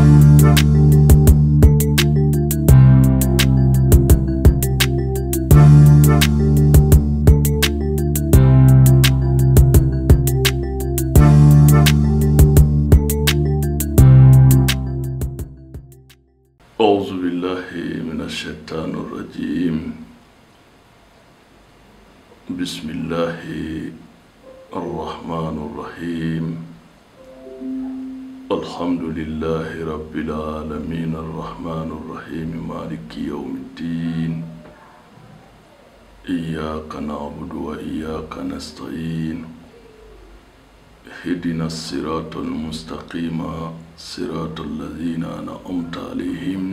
أعوذ بالله من الشيطان الرجيم. بسم الله الرحمن الرحيم. الحمد لله رب العالمين الرحمن الرحيم مالك يوم الدين. إياك نعبد وإياك نستعين. اهدنا الصراط المستقيم صراط الذين أنعمت عليهم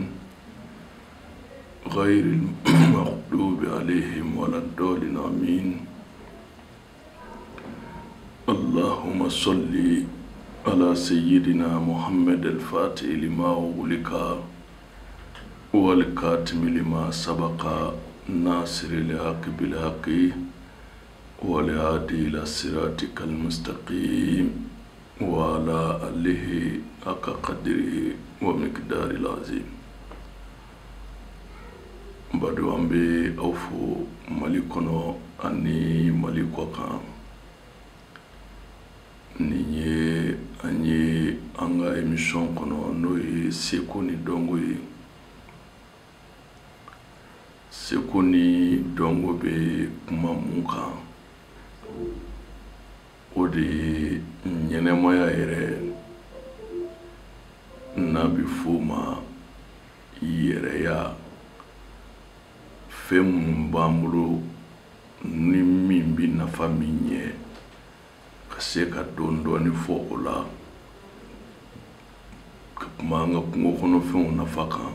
غير المغضوب عليهم ولا الضالين، آمين. اللهم صل على سيدنا محمد الفاتح لما أغلق والكاتم لما سبق ناصر الحق بالحق والهادي إلى صراطك المستقيم وعلى آله حق قدره ومقداره العظيم. Bado an bɛ aw fo Mali kɔnɔ ani Mali kɔkan. Nin ye an ye an ka émission kɔnɔ, n'o ye seko ni dɔnko ye. Seko ni dɔnko bɛ kuma mun kan? O de ye ɲɛnɛmaya yɛrɛ, n'a bɛ f'o ma yɛrɛya. Fɛn minnu b'an bolo ni min bɛ nafa min ɲɛ, ka se ka dɔɔni dɔɔni fɔ o la, ka kuma an ka kungo kɔnɔfɛnw nafa kan.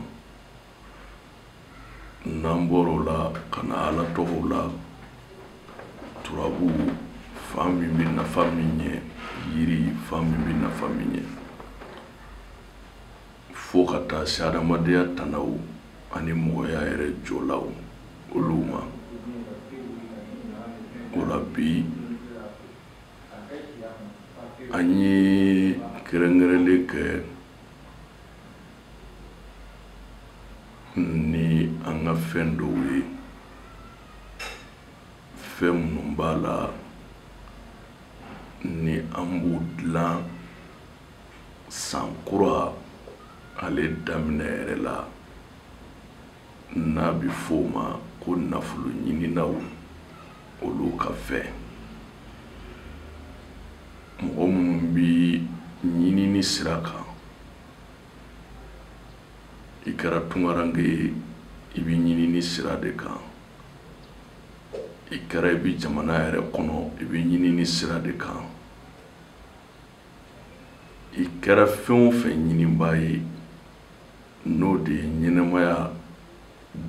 N'an bɔr'o la ka na Ala tɔgɔw la, turabu fan min bɛ nafa min ɲɛ, yiri fan min bɛ nafa min ɲɛ, fo ka taa se adamadenya tanaw ani mɔgɔya yɛrɛ jɔlaw olu ma. O la bi an ye kɛrɛnkɛrɛnlen kɛ ni an ka fɛn dɔw ye, fɛn minnu b'a la ni an b'u dilan san kura ale daminɛ yɛrɛ la, n'a bɛ f'o ma ko nafolo ɲininaw olu ka fɛn. Mɔgɔ minnu bɛ ɲinini sira kan, i kɛra tunkaranke ye, i bɛ ɲinini sira de kan. I kɛra i bɛ jamana yɛrɛ kɔnɔ, i bɛ ɲinini sira de kan. I kɛra fɛn o fɛn ɲinibaa ye, n'o de ye ɲɛnɛmaya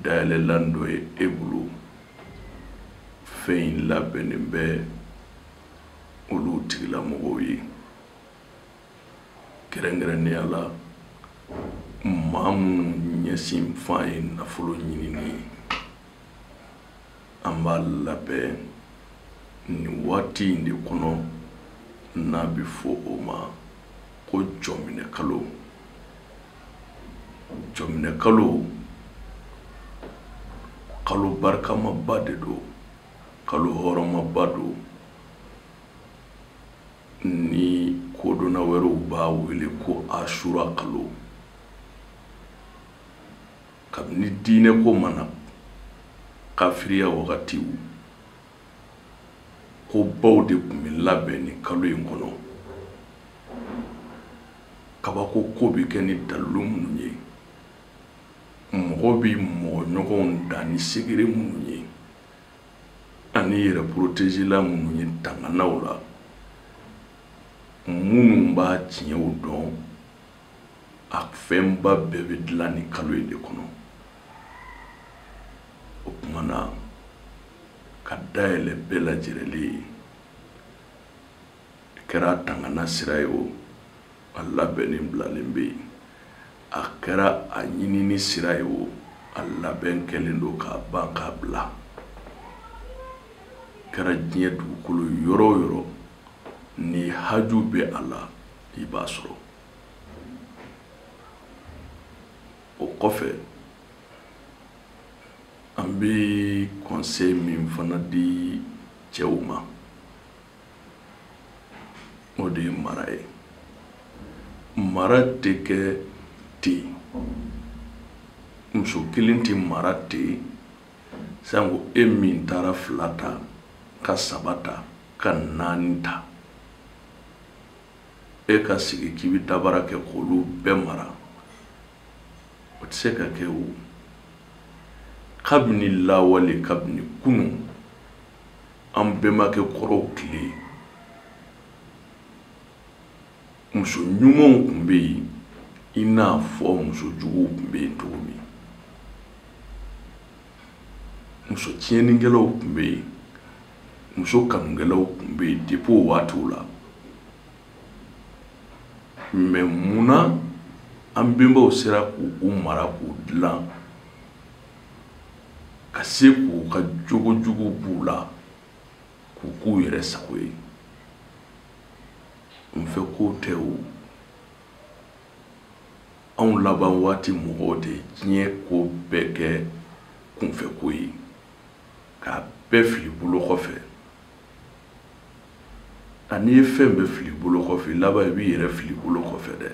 dayɛlɛlan dɔ ye e bolo, fɛn in labɛnnen bɛ olu tigilamɔgɔw ye. Kɛrɛnkɛrɛnnenya la, maa minnu ɲɛsin fan ye nafolo ɲinini ye, an b'a labɛn nin waati in de kɔnɔ, n'a bɛ fɔ o ma ko jɔminɛkalo. Jɔminɛkalo kalo barikamaba de don, kalo hɔrɔnmaba don, ni kodɔnna wɛrɛw b'a wele ko Asura kalo. Kabini diinɛ ko ma na, kafiriya wagatiw, ko baw de tun bɛ labɛn nin kalo in kɔnɔ. Kabako ko bɛ kɛ ni dalilu minnu ye, mɔgɔ bɛ mɔgɔ ɲɔgɔnw dan ni segere minnu ye, ani yɛrɛ porotezila minnu ye tanganaw la, minnu b'a tiɲɛw dɔn, a fɛnba bɛɛ bɛ dilan nin kalo in de kɔnɔ. O tuma na, ka dayɛlɛ bɛɛ lajɛlen ye, a kɛra tangana sira ye o, a labɛnnen bilalen bɛ yen. A kɛra a ɲinini sira ye o, a labɛn kɛlen don k'a ban k'a bila. Kɛra diɲɛ dugukolo yɔrɔ o yɔrɔ, ni haju bɛ a la, i b'a sɔrɔ. kɔfɛ, an bɛ conseil min fana di cɛw ma, o de ye mara ye. Mara tɛ kɛ ten, muso kelen tɛ mara ten, sanko e min taara 2 ta, ka 3 ta, ka 4 ta, e ka sigi k'i bɛ dabara kɛ k'olu bɛɛ mara, o tɛ se ka kɛ o. Kabini lawale, kabini kunun, an bɛnbakɛ kɔrɔw tile, muso ɲumanw tun bɛ yen i n'a fɔ muso juguw tun bɛ yen cogo min. Muso tiɲɛnikɛlaw tun bɛ yen, muso kanukɛlaw tun bɛ yen depuis o waatiw la. Mais munna an bɛnbaw sera k'u mara, k'u dilan, ka se k'u ka jogo jugu b'u la, k'u k'u yɛrɛ sago ye? N fɛ ko tɛ o. Anw laban waati mɔgɔw de ye diɲɛ ko bɛɛ kɛ kunfɛko ye, k'a bɛɛ fili bolo kɔfɛ. A n'i ye fɛn bɛɛ fili bolo kɔfɛ, laban i b'i yɛrɛ fili bolo kɔfɛ dɛ.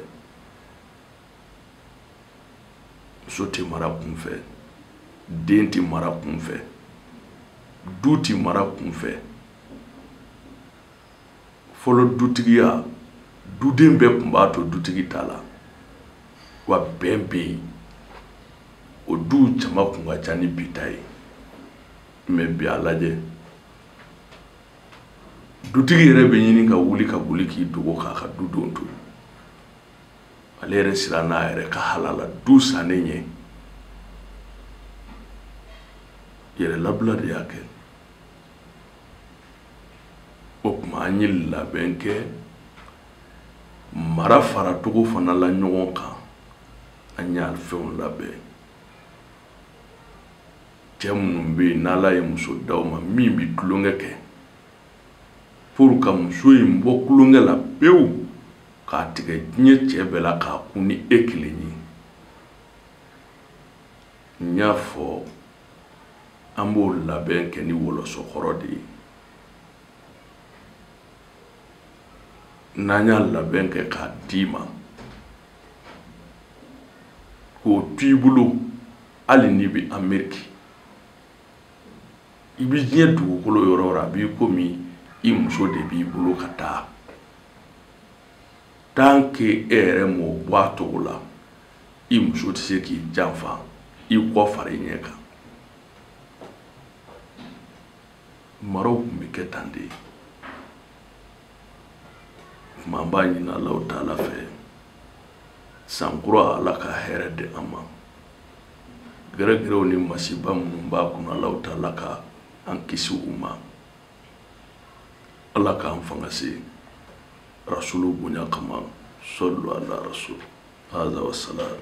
Muso tɛ mara kunfɛ, den tɛ mara kunfɛ, du tɛ mara kunfɛ. Fɔlɔ dutigiya, duden bɛɛ tun b'a to dutigi ta la, wa bɛn bɛ yen. O duw jama tun ka ca ni bi ta ye. Mais bi a lajɛ, dutigi yɛrɛ bɛ ɲini ka wuli ka boli k'i dogo k'a ka dudenw to. Ale yɛrɛ siranna a yɛrɛ ka halala du sannen ɲɛ. Yɛrɛ labila de y'a kɛ. O tuma an ye labɛn kɛ mara faracogo fana la ɲɔgɔn kan. An y'a fɛnw labɛn. Cɛ minnu bɛ yen n'Ala ye muso d'aw ma min bɛ tulonkɛ kɛ, pour ka muso in bɔ tulonkɛ la pewu, k'a tigɛ diɲɛ cɛ bɛɛ la, k'a kun ni e kelen ye. N y'a fɔ, an b'o labɛn kɛ ni wɔlɔsɔkɔrɔ de ye. N'an y'a labɛn kɛ k'a d'i ma, k'o to i bolo, hali n'i bɛ Ameriki, i bɛ diɲɛ dugukolo yɔrɔ o yɔrɔ, a b'i komi i muso de b'i bolo ka taa. Tant que e yɛrɛ m'o bɔ a cogo la, i muso tɛ se k'i janfa i kɔ fara i ɲɛ kan. Maraw tun bɛ kɛ tan de. Tuma an b'a ɲini Alahu taala fɛ, san kura Ala ka hɛrɛ di an ma. Gɛrɛgɛrɛw ni masiba minnu b'a kɔnɔ, Alahu taala ka an kisi u ma. Ala k'an fanga se rasulu bonya kama. Sɔlu ala rasul. Haza wa salam.